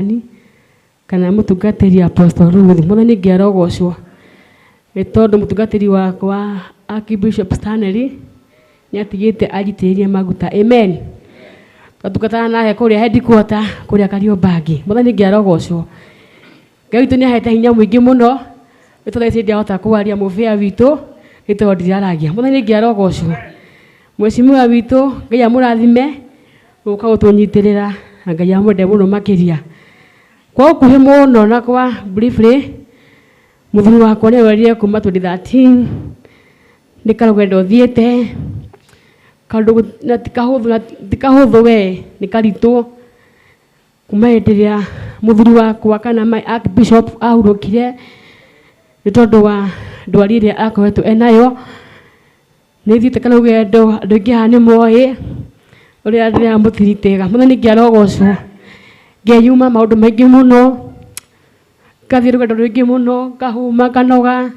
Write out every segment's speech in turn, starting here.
Mwathani kana mũtungatĩri Apostle Ruth. Mwathani Ngai arogocwo nĩ tondũ mũtungatĩri wakwa Archbishop Stanley nĩ atigĩte anjitĩrĩrie maguta. Amen. Twatungataga nake kũrĩa headquarter kũrĩa Kariobangi. Mwathani Ngai arogocwo. Ngai witũ nĩ ahete hinya mũingĩ mũno nĩ tondũ thaa ici ndiahota kwaria mũbĩa witũ nĩ tondũ ndiraragia. Mwathani Ngai arogocwo. Mheshimiwa witũ Ngai amũrathime gũka gũtũnyitĩrĩra na Ngai amwende mũno makĩria. Kwa ũkuhĩ mũno na kwa briefly, mũthuri wakwa nĩ arwarire kuma 2013 nĩ karũgendo thiĩte kaũndũ na ti kahũthũ na ti kahũthũ we nĩ karitũ kuma hĩndĩ ĩrĩa mũthuri wakwa kana my archbishop ahurũkire nĩ tondũ wa ndwari ĩrĩa akoretwo enayo. Nĩ thiĩte karũgendo andũ aingĩ haha nĩ moĩ ũrĩa ndĩramũtiritĩga. Mwathani Ngai arogocwo. Ngeyuma maũndũ maingĩ mũno, ngathiĩ rũgendo rũingĩ mũno, ngahũma nganoga,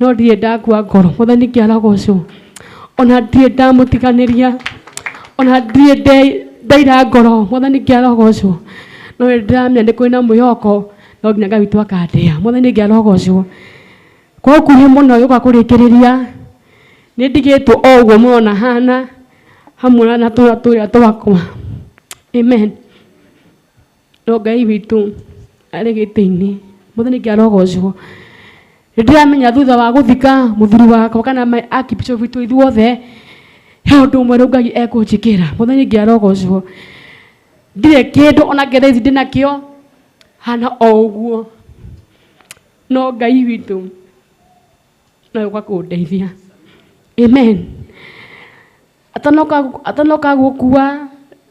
no ndirĩ ndakua ngoro. Mwathani Ngai arogocwo. Ona ndirĩ ndamũtiganĩria, ona ndirĩ ndaira ngoro. Mwathani Ngai arogocwo. No nĩ ndĩramenya nĩ kũrĩ na mwĩhoko, no nginya Ngai witũ akandĩha. Mwathani Ngai arogocwo. Kwa ũkuhĩ mũno gĩũka kũrĩkĩrĩria, nĩ ndigĩtwo o ũguo mũrona hana, hamwe na twana tũrĩa twakwa. Amen. No Ngai witũ arĩ gĩtĩ-inĩ, Mwathani Ngai arogocwo. Nĩ ndĩramenya thutha wa gũthika mũthuri wakwa kana my archbishop witũ ithuothe, he ũndũ ũmwe rĩu Ngai ekũnjĩkĩra. Mwathani Ngai arogocwo. Ndirĩ kĩndũ ona kĩ thaa ici ndĩnakĩo, hana o ũguo. No Ngai witũ no egũka kũndeithia. Amen. Atanoka atanoka gũkua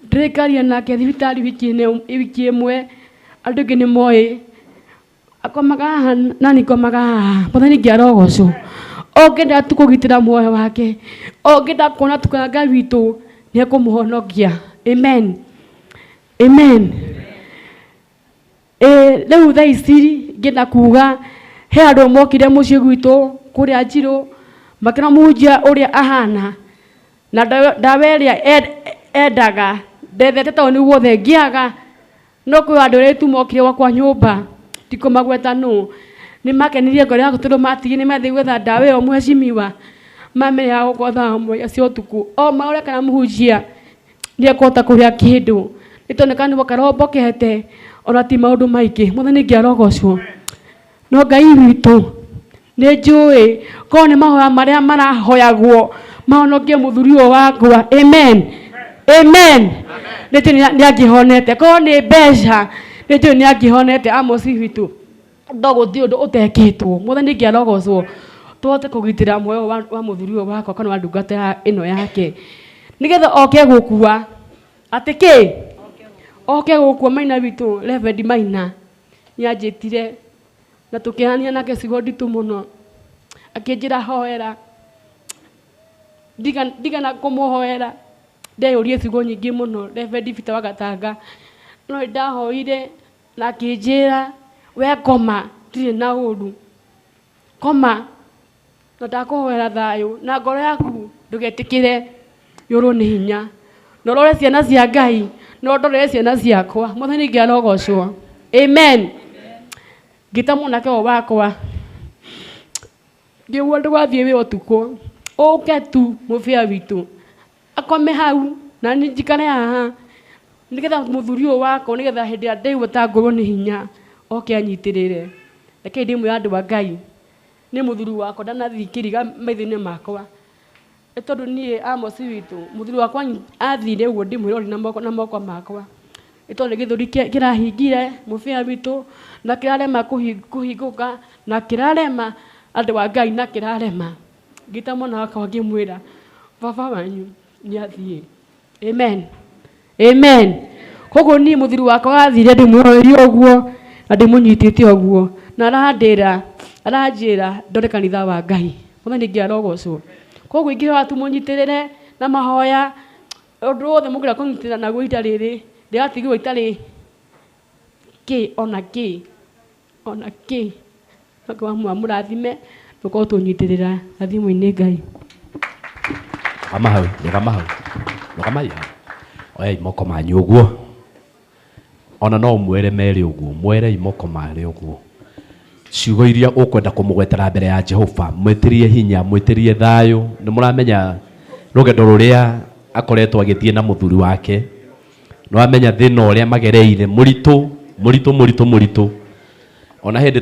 ndĩrĩkaria nake thibitarĩ wiki wiki ĩmwe andũ aingĩ nĩ moĩ akomaga haha na niĩ ngomaga haha. Mwathani Ngai arogocwo. Ũngĩenda tu kũgitĩra muoyo wake, ũngĩenda kuona tu kana Ngai witũ nĩ ekũmũhonokia. Amen. Amen. Ĩĩ rĩu thaa ici ngĩenda kuga he andũ mokire mũciĩ gwitũ kũrĩa Njirũ makĩona mũhunjia ũrĩa ahana na ndawa ĩrĩa endaga ndethete taũni guothe ngĩaga, no kwĩ andũ erĩ tu mokire gwakwa nyũmba ndikũmagweta nũ, nĩ makenirie ngoro yakwa tondũ matigire nĩ mathiĩ gwetha ndawa ĩyo mheshimiwa mamĩrehaga gũkũ thaa mũgwanja cia ũtukũ o marore kana mũhunjia nĩ ekũhota kũrĩa kĩndũ nĩ tondũ kanua karombokete ona ti maũndũ maingĩ. Mwathani Ngai arogocwo. No Ngai witũ nĩ njũĩ korwo nĩ mahoya marĩa marahoyagwo mahonokie mũthuri ũyũ wakwa. Amen. Amen. Nĩ njũĩ nĩ angĩhonete. Korwo nĩ mbeca nĩ njũĩ nĩ angĩhonete Amos witũ. No gũtirĩ ũndũ ũtekĩtwo. Mwathani Ngai arogocwo tũhote kũgitĩra muoyo wa mũthuri ũyũ wakwa kana wa ndungata ĩno yake nĩgetha oke gũkua atĩ kĩ oke gũkua maina witũ Reverend Maina nĩ anjĩtire na tũkĩarania nake ciugo nditũ mũno akĩnjĩra hoera ndigana kũmũhoera ndeyũrie ciugo nyingĩ mũno Reverend Peter wa Gatanga no nĩ ndahoire Na akĩnjĩra, we koma, ndirĩ na ũru. Koma, na ndakũhoera thayũ, na ngoro yaku ndũgetĩkĩre yũrwo nĩ hinya. Na ũrore ciana cia Ngai, na ũndorere ciana ciakwa. Mwathani Ngai arogocwo. Amen. Ngĩta mwanake ũyũ wakwa, ngĩigua ndũgathiĩ wĩra ũtukũ, ũke tu mũbĩa witũ. Akome hau na niĩ njikare haha nĩgetha mũthuri ũyũ wakwa nĩgetha hĩndĩ ĩrĩa ndaigua ta ngorwo nĩ hinya oke anyitĩrĩre. Rekei ndĩmwĩre andũ a Ngai, niĩ mũthuri wakwa ndanathiĩ kĩriga maitho-inĩ makwa, nĩ tondũ niĩ Amos witũ, mũthuri wakwa athire ũguo ndĩmwĩrorere na moko makwa, nĩ tondũ nĩ gĩthũri kĩrahingire mũbĩa witũ na kĩrarema kũhingũka na kĩrarema andũ a Ngai na kĩrarema. Ngĩta mwana wakwa ngĩmwĩra baba wanyu nĩ athiĩ. Amen. Amen. Koguo niĩ mũthuri wakwa athire ndĩmwĩroreire ũguo na ndĩmũnyitĩte ũguo na arandĩra aranjĩra ndore kanitha wa Ngai. Mwathani Ngai arogocwo. Koguo ingĩhoya tu mũnyitĩrĩre na mahoya ũndũ wothe mũngĩenda kũnyitĩrĩra naguo ihinda rĩrĩ ndĩratigirwo itarĩ kĩ ona kĩ ona kĩ. Ngai amũrathime tũkorwo tũnyitĩrĩra na thimũ-inĩ Ngai. Rũgama hau, rũgama hau, rũgamai hau. Oyai moko manyu ũguo. Ona no mwere mere ũguo, mwere imoko mare ũguo. Ciugo iria ũkwenda kũmũgwetera mbere ya Jehova, mwĩtĩrie hinya, mwĩtĩrie thayũ. Nĩ mũramenya rũgendo rũrĩa akoretwo agĩthiĩ na mũthuri wake. Nĩ wamenya thĩna ũrĩa magereire, mũritũ, mũritũ, mũritũ, mũritũ. Ona hĩndĩ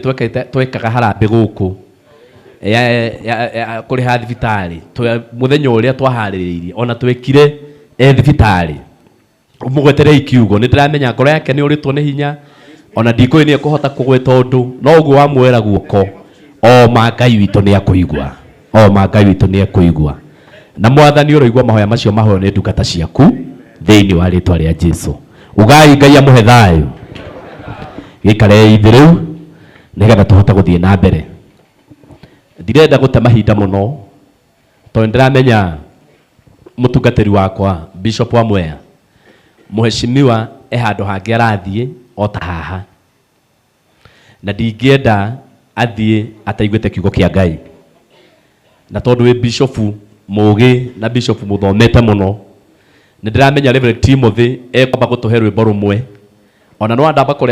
twekaga harambĩ gũkũ ya kũrĩha thibitarĩ, mũthenya ũrĩa twaharĩrĩirie, ona twekire e thibitarĩ. Mũgweterei kiugo, nĩ ndĩramenya ngoro yake nĩ ũrĩtwo nĩ hinya, ona ndikũĩ nĩ ekũhota kũgweta ũndũ, no ũguo wamuoera guoko, o ma Ngai witũ nĩ akũigua. O ma Ngai witũ nĩ ekũigua. Na Mwathani ũroigua mahoya macio mahoyo nĩ ndungata ciaku thĩinĩ wa rĩtwa rĩa Jesu. Ugai Ngai amũhe thayũ. Gĩikarei thĩ rĩu nĩgetha tũhote gũthiĩ na mbere. Ndirenda gũte mahinda mũno tondũ nĩndĩramenya mũtungatĩri wakwa Bishop wa Mwea mũheshimiwa e handũ hangĩ arathiĩ o ta haha, na ndingĩenda athiĩ ataiguĩte kiugo kĩa Ngai. Na tondũ wĩ bishopu mũgĩ na bishopu mũthomete mũno, nĩndĩramenya Reverend Timothy ekwamba gũtũhe rwĩmbo rũmwe, ona no andamba kũre.